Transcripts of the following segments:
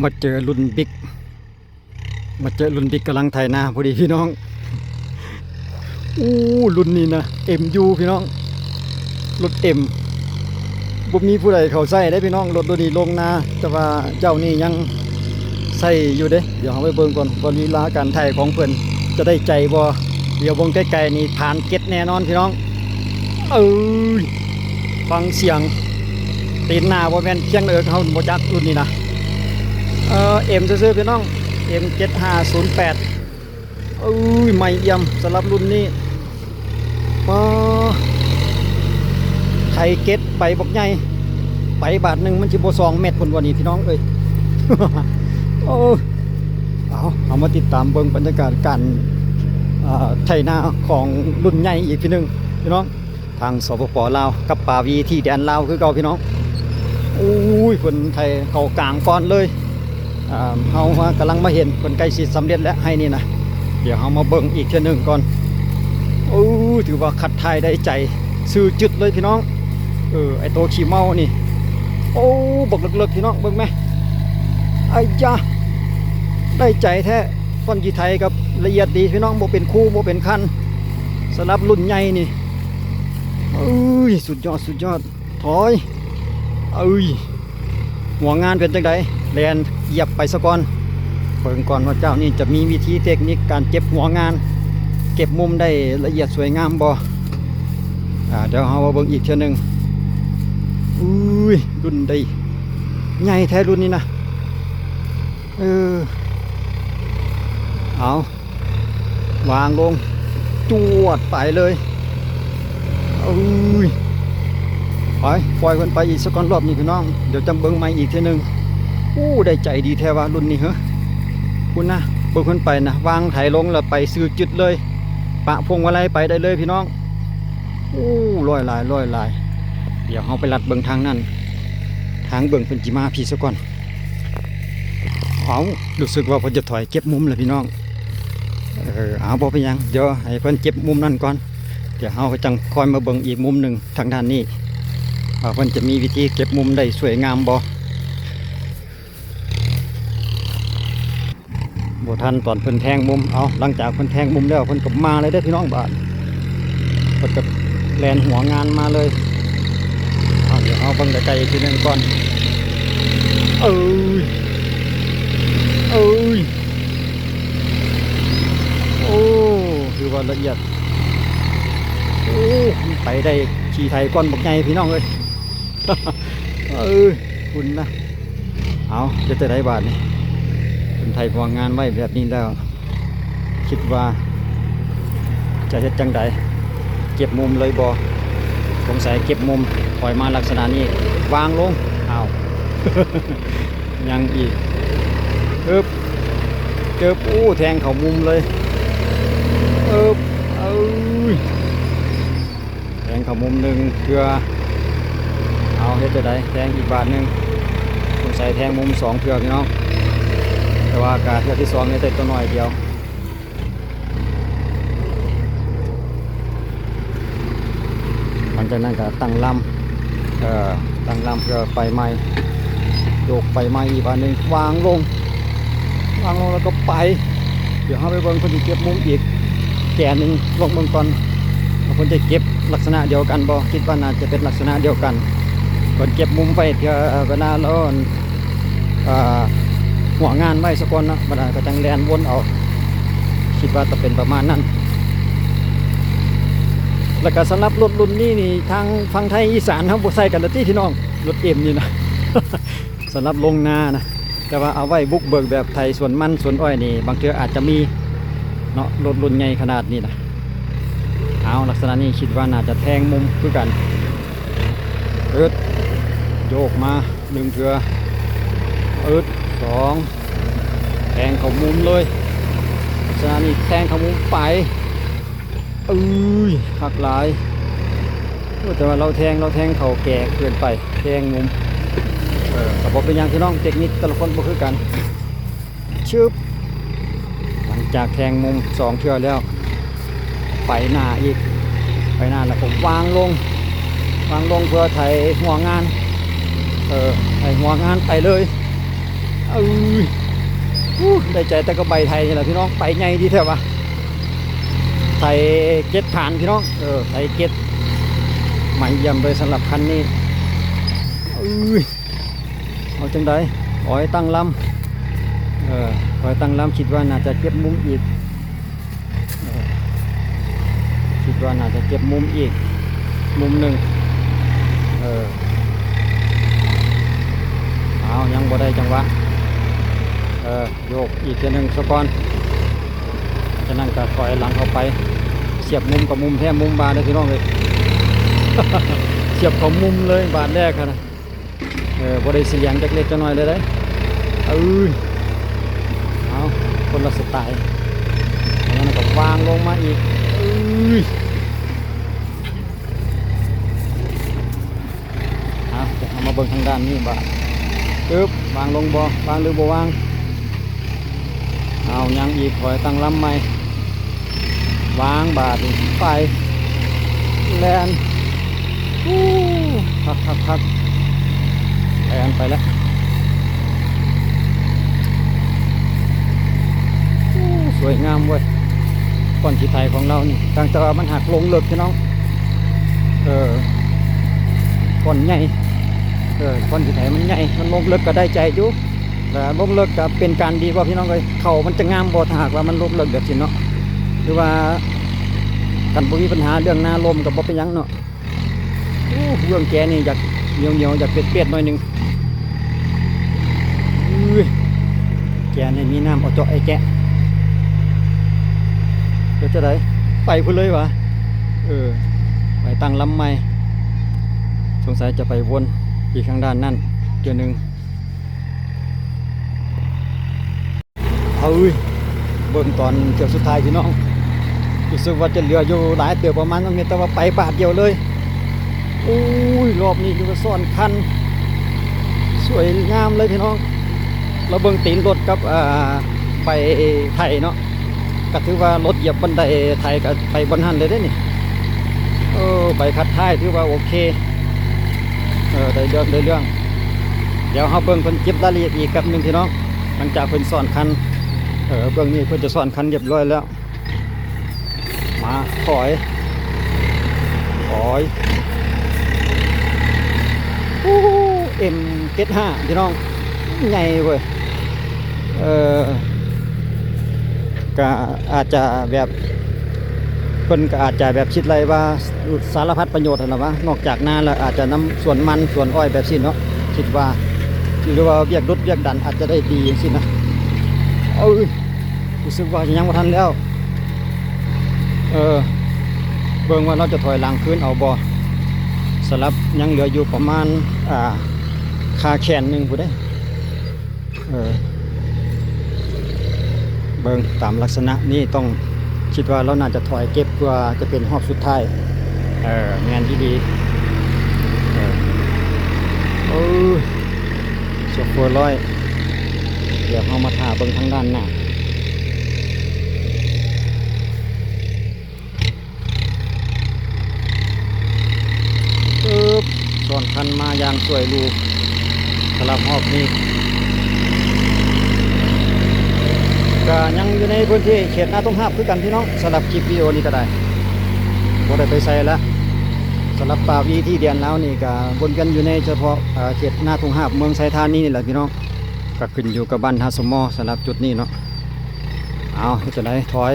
ມາເຈີລຸ້ນບິກ ມາເຈີລຸ້ນບິກກຳລັງໄຖນາພໍດີພີ່ນ້ອງ. ໂອ້ ລຸ້ນນີ້ນະ ເອັມຢູ ພີ່ນ້ອງ ລົດເອັມ ບໍ່ມີຜູ້ໃດເຂົາໃຊ້ເດ້ພີ່ນ້ອງ ລົດໂດນີ້ລົງນາ ແຕ່ວ່າເຈົ້ານີ້ຍັງໃຊ້ຢູ່ເດ້. ດຽວເຮົາໄປເບິ່ງກ່ອນວ່າລີລາການໄຖຂອງເພິ່ນຈະໄດ້ໃຈບໍ່. ດຽວເບິ່ງໃກ້ໆນີ້ຜ່ານເຈັດແນ່ນອນພີ່ນ້ອງ. ເອີຍ ຟັງສຽງຕີນໜ້າບໍ່ແມ່ນຄຽງເອີກເຮົາບໍ່ຈັກລຸ້ນນີ້ນະ. ເອີ ເອັມຊື່ໆ ພີ່ນ້ອງ ເອັມເຈັດຫ້າສູນແປດ. ເອີຍ ໃໝ່ອຽມສຳລັບລຸ້ນນີ້. ປາ ໄຖເກັດໃບບັກໃຫຍ່ ໄປບາດໜຶ່ງມັນຊິບໍ່ສອງແມັດພຸ້ນບໍ່ນີ້ພີ່ນ້ອງເອີຍ. ເອີ ເອົາ ເຮົາມາຕິດຕາມເບິ່ງບັນຍາກາດການ ອ່າ ໄຖນາຂອງລຸ້ນໃຫຍ່ອີກທີໜຶ່ງພີ່ນ້ອງ. ທາງ ສປປ ລາວ ກັບປາວີທີ່ແດນລາວຄືເກົ່າພີ່ນ້ອງ. ໂອ້ຍ ເພິ່ນໄຖເຂົ້າກາງກ່ອນເລີຍ. ອ່າ ເຮົາມາ ກຳລັງມາເຫັນເພິ່ນໃກ້ຊິສຳເລັດແລ້ວໄຮ່ນີ້ນະ. ດຽວເຮົາມາເບິ່ງອີກເທື່ອໜຶ່ງກ່ອນ. ໂອ້ ຖືວ່າຂັດຖ່າຍໄດ້ໃຈຊື່ຈຶດເລີຍພີ່ນ້ອງ. ເອີ ໄອ້ໂຕຂີ້ເມົານີ້ ໂອ້ ບັກເລິກໆ ພີ່ນ້ອງເບິ່ງແມ. ໄອ້ຢາ ໄດ້ໃຈແທ້. ກ່ອນຊິໄຖກໍລະອຽດດີພີ່ນ້ອງ ບໍ່ເປັນຄູ່ບໍ່ເປັນຄັນ ສຳລັບລຸ້ນໃຫຍ່ນີ້. ເອີຍ ສຸດຍອດ ສຸດຍອດ. ຖອຍ ເອີຍ ຫົວງານເປັນຈັ່ງໃດ? ແລ່ນຢຽບໄປສາກ່ອນ. ເບິ່ງກ່ອນວ່າເຈົ້ານີ້ຈະມີວິທີເຕັກນິກການເກັບຫົວງານ ເກັບມຸມໄດ້ລະອຽດສວຍງາມບໍ່? ອ່າ ດຽວເຮົາມາເບິ່ງອີກເທື່ອໜຶ່ງ. ອຸ້ຍ ລຸ້ນໃດໃຫຍ່ແທ້ລຸ້ນນີ້ນະ. ເອີ ເອົາ ວາງລົງ ຈວດໄປເລີຍ. ເອີຍ ໄປ ປ່ອຍເພິ່ນໄປອີກສາກ່ອນລອບນີ້ພີ່ນ້ອງ ດຽວຈັ່ງເບິ່ງໃໝ່ອີກເທື່ອໜຶ່ງ. ໂອ້ ໄດ້ໃຈດີແທ້ວ່າລຸ້ນນີ້ເຮີ. ພຸ້ນນະ ເບິ່ງເພິ່ນໄປນະ ວາງໄຖລົງແລ້ວໄປຊື່ຈຶດເລີຍ ປະພວງມາໄລໄປໄດ້ເລີຍພີ່ນ້ອງ. ໂອ້ ລອຍຫຼາຍ ລອຍຫຼາຍ. ດຽວເຮົາໄປລັດເບິ່ງທາງນັ້ນ ທາງເບິ່ງເພິ່ນຊິມາພີ້ສາກ່ອນ. ເອົາ ຮູ້ສຶກວ່າເພິ່ນຈະຖອຍເກັບມຸມແລ້ວພີ່ນ້ອງ. ເອີ ເອົາ ບໍ່ເປັນຫຍັງ ດຽວໃຫ້ເພິ່ນເກັບມຸມນັ້ນກ່ອນ ດຽວເຮົາກໍຈັ່ງຄ່ອຍມາເບິ່ງອີກມຸມໜຶ່ງທາງດ້ານນີ້ ວ່າເພິ່ນຈະມີວິທີເກັບມຸມໄດ້ສວຍງາມບໍ່. ບໍ່ທັນຕອນເພິ່ນແທງມຸມ. ເອົາ ຫຼັງຈາກເພິ່ນແທງມຸມແລ້ວ ເພິ່ນກໍມາເລີຍເດີພີ່ນ້ອງ ບາດເພິ່ນກໍແລ່ນຫົວງານມາເລີຍ. ເອົາ ດຽວເຮົາເບິ່ງໃກ້ໆອີກທີໜຶ່ງກ່ອນ. ເອີຍ ເອີຍ ໂອ້ ຖືວ່າລະອຽດ. ໂອ້ ໄປໄດ້ຂີ່ໄຖກ່ອນບັກໃຫຍ່ພີ່ນ້ອງເອີຍ. ເອີຍ ພຸ້ນນະ. ເອົາ ເຮັດຈັ່ງໃດບາດນີ້ ເພິ່ນໄຖຫົວງານໄວ້ແບບນີ້ແລ້ວ ຄິດວ່າຈະເຮັດຈັ່ງໃດ? ເກັບມຸມເລີຍບໍ່? ສົງໄສເກັບມຸມ ຖອຍມາລັກສະນະນີ້ ວາງລົງ. ອ້າວ ຍັງອີກ ເອີບ ເຈີບ ໂອ້ ແທງເຂົ້າມຸມເລີຍ. ເອີບ ເອີຍ ແທງເຂົ້າມຸມໜຶ່ງເທື່ອ. ເອົາ ເຮັດຈັ່ງໃດ? ແທງອີກບາດໜຶ່ງ. ສົງໄສແທງມຸມສອງເທື່ອພີ່ນ້ອງ ແຕ່ວ່າກະເທື່ອທີສອງນີ້ໄດ້ຕົວໜ້ອຍດຽວ. ຫຼັງຈາກນັ້ນກໍຕັ້ງລຳ ເອີ ຕັ້ງລຳເພື່ອໄປໃໝ່ ໂຍກໄປໃໝ່ອີກບາດໜຶ່ງ ວາງລົງ ວາງລົງແລ້ວກໍໄປ. ດຽວເຮົາໄປເບິ່ງເພິ່ນຊິເກັບມຸມອີກແກ່ໜຶ່ງ ລອງເບິ່ງກ່ອນວ່າເພິ່ນຈະເກັບລັກສະນະດຽວກັນບໍ່. ຄິດວ່າໜ້າຈະເປັນລັກສະນະດຽວກັນ ເພິ່ນເກັບມຸມໄວ້ເທື່ອເວລາລາວ ອ່າ ຫົວງານໄວ້ສາກ່ອນເນາະ ບາດນັ້ນກໍຈັ່ງແລ່ນວົນເອົາ ຄິດວ່າຈະເປັນປະມານນັ້ນ. ແລ້ວກໍສຳລັບລົດລຸ້ນນີ້ນີ້ ທາງຝັ່ງໄທອີສານເຮົາບໍ່ໃຊ້ກັນລະຕິພີ່ນ້ອງ ລົດເອັມນີ້ນະ ສຳລັບລົງນານະ ແຕ່ວ່າເອົາໄວ້ບຸກເບີກແບບໄຖສວນມັນສວນອ້ອຍນີ້ ບາງເທື່ອອາດຈະມີເນາະ ລົດລຸ້ນໃຫຍ່ຂະໜາດນີ້ນະ. ເອົາ ລັກສະນະນີ້ຄິດວ່າໜ້າຈະແທງມຸມຄືກັນ. ອຶດ ໂຍກມາໜຶ່ງເທື່ອ ອຶດ ສອງ ແທງເຂົ້າມຸມເລີຍ ລັກສະນະນີ້ແທງເຂົ້າມຸມໄປ. ເອີຍ ຄັກຫຼາຍ. ໂອ້ ແຕ່ວ່າລາວແທງ ລາວແທງເຂົ້າແກ່ເກີນໄປ ແທງມຸມ. ເອີ ກໍບໍ່ເປັນຫຍັງພີ່ນ້ອງ ເຕັກນິກແຕ່ລະຄົນບໍ່ຄືກັນ. ຊຶບ ຫຼັງຈາກແທງມຸມສອງເທື່ອແລ້ວ ໄປໜ້າອີກ ໄປໜ້າແລ້ວກໍວາງລົງ ວາງລົງເພື່ອໄຖຫົວງານ ເອີ ໄຖຫົວງານໄປເລີຍ. ເອີຍ ອູ້ ໄດ້ໃຈແຕ່ກັບໃບໄຖນີ້ແຫຼະພີ່ນ້ອງ ໃບໃຫຍ່ດີແທ້ວະ ໄຖເຈັດຖານພີ່ນ້ອງ ເອີ ໄຖເຈັດ ມາຢ້ຽມເລີຍສຳລັບຄັນນີ້ ເອີຍ ເອົາຈັ່ງໃດ ຖອຍຕັ້ງລຳ ເອີ ຖອຍຕັ້ງລຳ ຄິດວ່າໜ້າຈະເກັບມຸມອີກ ເອີ ຄິດວ່າໜ້າຈະເກັບມຸມອີກມຸມໜຶ່ງ ເອີ ອ້າວ ຍັງບໍ່ໄດ້ຈັງຫວະ ເອີ ໂຍກອີກເທື່ອໜຶ່ງສາກ່ອນ ຈາກນັ້ນກໍຖອຍຫຼັງເຂົ້າໄປ ສຽບມຸມກໍມຸມແທ້ມຸມວ່າເດີພີ່ນ້ອງເອີຍ ສຽບເຂົ້າມຸມເລີຍບາດແລກຫັ້ນນະ. ເອີ ບໍ່ໄດ້ສະຫຍຽງຈັກເລັກຈັກນ້ອຍເລີຍເດ້ ເອີຍ ເອົາ ຄົນລະສະໄຕ ແລ້ວກໍວາງລົງມາອີກ ເອີຍ ເອົາ ດຽວເຮົາມາເບິ່ງທາງດ້ານນີ້ບາດ ປຶບ ວາງລົງບໍ່ ວາງຫຼືບໍ່ວາງ ເອົາ ຍັງອີກ ຖອຍຕັ້ງລຳໃໝ່ ວາງບາດນີ້ ໄປ ແລ່ນ ອູ້ ຄັກໆໆ ແລ່ນໄປແລ້ວ ອູ້ ສວຍງາມເວີຍ ກ້ອນຂີ້ໄຖຂອງລາວນີ້ ຕ່າງແຕ່ວ່າມັນຫາກລົງເລິກພີ່ນ້ອງ ເອີ ກ້ອນໃຫຍ່ ເອີ ກ້ອນຂີ້ໄຖມັນໃຫຍ່ ມັນລົງເລິກກໍໄດ້ໃຈຢູ່ ແລະ ລົງເລິກກໍເປັນການດີກວ່າພີ່ນ້ອງເອີຍ ເຂົ້າມັນຈະງາມບໍ່ ຖ້າຫາກວ່າມັນລົງເລິກແບບຊີ້ເນາະ ຫຼືວ່າຄັນບໍ່ມີບັນຫາເລື່ອງນາລົມກໍບໍ່ເປັນຫຍັງເນາະ ໂອ້ ເບື້ອງແຈນີ້ຢາກໜຽວໆ ຢາກເປດໆ ໜ້ອຍໜຶ່ງ ເອີຍ ແຈນີ້ມີນ້ຳເອົາເຈາະໄອ້ແຈະ ເປັນຈັ່ງໃດ ໄປພຸ້ນເລີຍຫວາ ເອີ ໄປຕັ້ງລຳໃໝ່ ສົງໄສຈະໄປວົນອີກທາງດ້ານນັ້ນເທື່ອໜຶ່ງ ເອີຍ ເບິ່ງຕອນເທື່ອສຸດທ້າຍພີ່ນ້ອງ ຮູ້ສຶກວ່າຈະເຫຼືອຢູ່ຫຼາຍເຕີບ ປະມານ ແຕ່ວ່າໄປບາດດຽວເລີຍ ໂອ້ຍ ລອບນີ້ຄືວ່າຊ້ອນຄັນ ສວຍງາມເລີຍພີ່ນ້ອງ ລະເບິ່ງຕີນລົດກັບ ເອີ ໃບໄຖເນາະ ກໍຖືວ່າລົດຢຽບບ່ອນໃດໄຖກໍໄປບ່ອນຫັ້ນເລີຍເດ້ນີ້ ເອີ ໃບຄັດທ້າຍຖືວ່າໂອເຄ ເອີ ໄດ້ເລື່ອງ ໄດ້ເລື່ອງ ດຽວເຮົາເບິ່ງເພິ່ນເກັບລາຍລະອຽດອີກແປັບໜຶ່ງພີ່ນ້ອງ ຫຼັງຈາກເພິ່ນຊ້ອນຄັນ ເອີ ເບື້ອງນີ້ເພິ່ນຈະຊ້ອນຄັນຮຽບຮ້ອຍແລ້ວ ມາ ຖອຍ ຖອຍ ໂອ້ ເອັມເຈັດຫ້າ ພີ່ນ້ອງ ໃຫຍ່ເວີຍ ເອີ ກະອາດຈະແບບ ເພິ່ນກໍອາດຈະແບບຄິດໄລ່ວ່າສາລະພັດປະໂຫຍດຫັ້ນລະວະ ນອກຈາກນາແລ້ວອາດຈະນຳສວນມັນສວນອ້ອຍແບບຊີ້ເນາະ ຄິດວ່າ ຫຼືວ່າວຽກດຸດວຽກດັນອາດຈະໄດ້ດີຈັ່ງຊີ້ນະ ເອີຍ ຮູ້ສຶກວ່າຍັງບໍ່ທັນແລ້ວ ເອີ ເບິ່ງວ່າລາວຈະຖອຍຫຼັງຄືນເອົາບໍ່ ສະຫຼັບຍັງເຫຼືອຢູ່ປະມານ ອ່າ ຄາແຂນໜຶ່ງພຸ້ນເດ້ ເອີ ເບິ່ງຕາມລັກສະນະນີ້ຕ້ອງ ຄິດວ່າລາວໜ້າຈະຖອຍເກັບ ເພື່ອຈະເປັນຮອບສຸດທ້າຍ ເອີ ແມ່ນອີ່ຫຼີ ເອີ ໂອ້ ໂຊເຟີຮ້ອຍ ດຽວເຮົາມາຖ້າເບິ່ງທາງດ້ານໜ້າ. ປຶບ ຊ້ອນຄັນມາຢ່າງສວຍຫຼູ ສຳລັບຮອບນີ້ ກະຍັງຢູ່ໃນພື້ນທີ່ເຂດນາທົ່ງຫາບຄືກັນພີ່ນ້ອງ ສຳລັບຄລິບວິດີໂອນີ້ກະໄດ້ ບໍ່ໄດ້ໄປໃສລະ ສຳລັບປ່າວີທີເດນລາວນີ້ກະວົນວຽນຢູ່ໃນສະເພາະ ເຂດນາທົ່ງຫາບເມືອງໄຊທານີນີ້ແຫຼະພີ່ນ້ອງ ກະຂຶ້ນຢູ່ກັບບ້ານທ່າສົມມໍ ສຳລັບຈຸດນີ້ເນາະ ເອົາ ເຮັດຈັ່ງໃດ ຖອຍ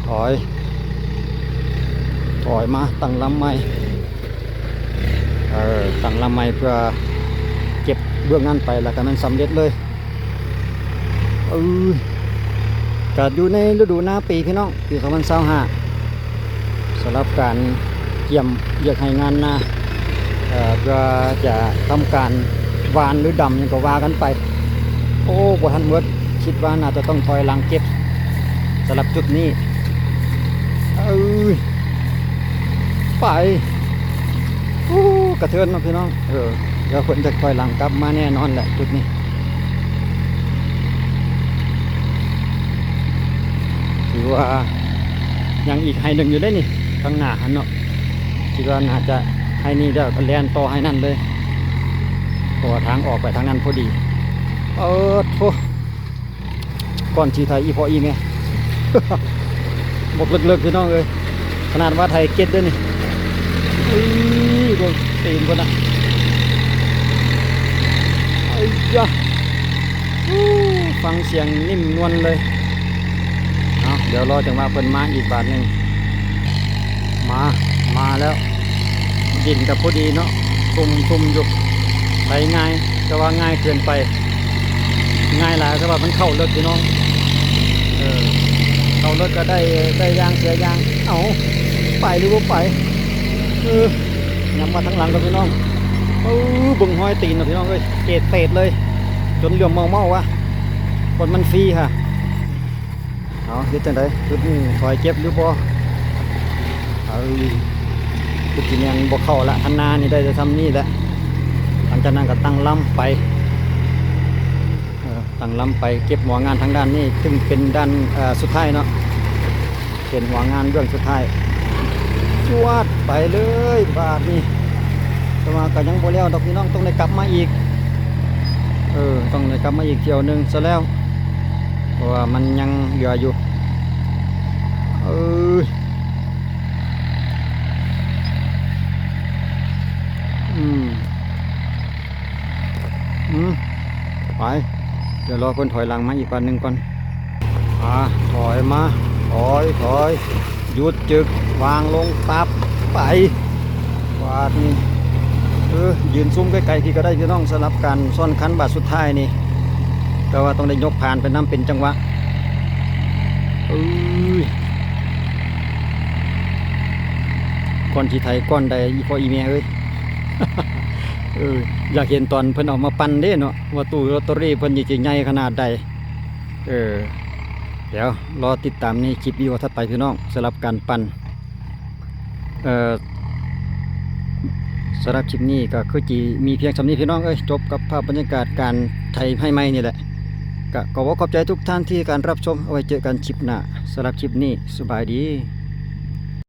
ຖອຍ ຖອຍມາຕັ້ງລຳໃໝ່ ເອີ ຕັ້ງລຳໃໝ່ເພື່ອເກັບເບື້ອງນັ້ນໄປ ແລ້ວກະແມ່ນສຳເລັດເລີຍ ເອີ ກະຢູ່ໃນລະດູນາປີພີ່ນ້ອງ ປີສອງພັນຊາວຫ້າ ສຳລັບການກຽມວຽກໄຮ່ງານນາ ເອີ ເພື່ອຈະທຳການຫວ່ານ ຫຼື ດຳຫຍັງກໍວ່າກັນໄປ ໂອ້ ບໍ່ທັນໝົດ ຄິດວ່າໜ້າຈະຕ້ອງຖອຍຫຼັງເກັບ ສຳລັບຈຸດນີ້ ເອີຍ ໄປ ໂອ້ ກະເທີນເນາະພີ່ນ້ອງ ເອີ ດຽວເພິ່ນຈະຖອຍຫຼັງກັບມາແນ່ນອນແຫຼະຈຸດນີ້ ຖືວ່າຍັງອີກໄຮ່ໜຶ່ງຢູ່ເດ້ນີ້ ທາງໜ້າຫັ້ນເນາະ ຄິດວ່າໜ້າຈະໄຮ່ນີ້ແລ້ວກະແລ່ນຕໍ່ໄຮ່ນັ້ນເລີຍ ເພາະວ່າທາງອອກໄປທາງນັ້ນພໍດີ ເອີ ໂທ້ ກ່ອນຊິໄຖອີ່ພໍ່ອີ່ແມ່ ບົກເລິກໆ ພີ່ນ້ອງເອີຍ ຂະໜາດວ່າໄຖເກັດເດີ້ນີ້. ເອີ ເບິ່ງຕີນເພິ່ນນະ ໄອ້ຢາ ອູ້ ຟັງສຽງນິ້ມນວນເລີຍ. ເອົາ ດຽວລໍຈັງຫວະເພິ່ນມາອີກບາດໜຶ່ງ. ມາ ມາແລ້ວ ດິນກໍພໍດີເນາະ ຊຸ່ມໆ ຢູ່ ໄຖງ່າຍ ແຕ່ວ່າງ່າຍເກີນໄປ. ງ່າຍຫຼາຍ ແຕ່ວ່າມັນເຂົ້າເລິກ ພີ່ນ້ອງ ເອີ ເຂົ້າເລິກກໍໄດ້ ໄດ້ຢ່າງເສຍຢ່າງ. ເອົ້າ ໄປຫຼືບໍ່ໄປ? ເອີ ຍັບມາທາງຫຼັງກ່ອນ ພີ່ນ້ອງ. ເອີ ເບິ່ງຮອຍຕີນນະ ພີ່ນ້ອງເອີຍ ເອດເຕດເລີຍ ຈົນເຫຼືອມເມົາໆ ວ່າ ຄົນມັນຟຣີຫະ. ເອົາ ເຮັດຈັ່ງໃດ ຈຸດນີ້ຖອຍເກັບຫຼືບໍ່? ເອີ ຄືຊິແມ່ນບໍ່ເຂົ້າລະ ຄັນນານີ້ໄດ້ແຕ່ຊ່ຳນີ້ແຫຼະ. ຫຼັງຈາກນັ້ນກໍຕັ້ງລຳໄປ ເອີ ຕັ້ງລຳໄປເກັບຫົວງານທາງດ້ານນີ້ ຊຶ່ງເປັນດ້ານ ເອີ ສຸດທ້າຍເນາະ ເປັນຫົວງານເບື້ອງສຸດທ້າຍ. ຈວດໄປເລີຍບາດນີ້ ແຕ່ວ່າກໍຍັງບໍ່ແລ້ວດອກ ພີ່ນ້ອງ ຕ້ອງໄດ້ກັບມາອີກ. ເອີ ຕ້ອງໄດ້ກັບມາອີກຖ້ຽວໜຶ່ງຊະແລ້ວ ເພາະວ່າມັນຍັງເຫຼືອຢູ່. ເອີຍ ອືມ ອືມ ໄປ ດຽວລໍເພິ່ນຖອຍຫຼັງມາອີກບາດໜຶ່ງກ່ອນ. ອ່າ ຖອຍມາ ຖອຍ ຖອຍ ຢຸດ ຈຶກ ວາງລົງ ປັບ ໄປ. ບາດນີ້ ເອີ ຢືນຊູມໃກ້ໆ ພີ້ກໍໄດ້ ພີ່ນ້ອງ ສຳລັບການຊ້ອນຄັນບາດສຸດທ້າຍນີ້ ແຕ່ວ່າຕ້ອງໄດ້ຍົກພານໄປນຳເປັນຈັງຫວະ. ເອີຍ ກ່ອນຊິໄຖກ້ອນໃດ ອີ່ພໍ່ອີ່ແມ່ເອີຍ ເອີ ຢາກເຫັນຕອນເພິ່ນເອົາມາປັ່ນເດ້ເນາະ ວ່າຕູ້ລອດເຕີຣີເພິ່ນຊິໃຫຍ່ຂະໜາດໃດ. ເອີ ດຽວລໍຕິດຕາມໃນຄລິບວິດີໂອຖັດໄປ ພີ່ນ້ອງ ສຳລັບການປັ່ນ. ເອີ ສຳລັບຄລິບນີ້ກໍຄືຊິມີພຽງສ່ຳນີ້ ພີ່ນ້ອງເອີຍ ຈົບກັບພາບບັນຍາກາດການໄຖໄຮ່ໃໝ່ນີ້ແຫຼະ. ກໍຂໍຂອບໃຈທຸກທ່ານທີ່ໃຫ້ການຮັບຊົມ ເອົາໄວ້ເຈີກັນຄລິບໜ້າ. ສຳລັບຄລິບນີ້ ສະບາຍດີ.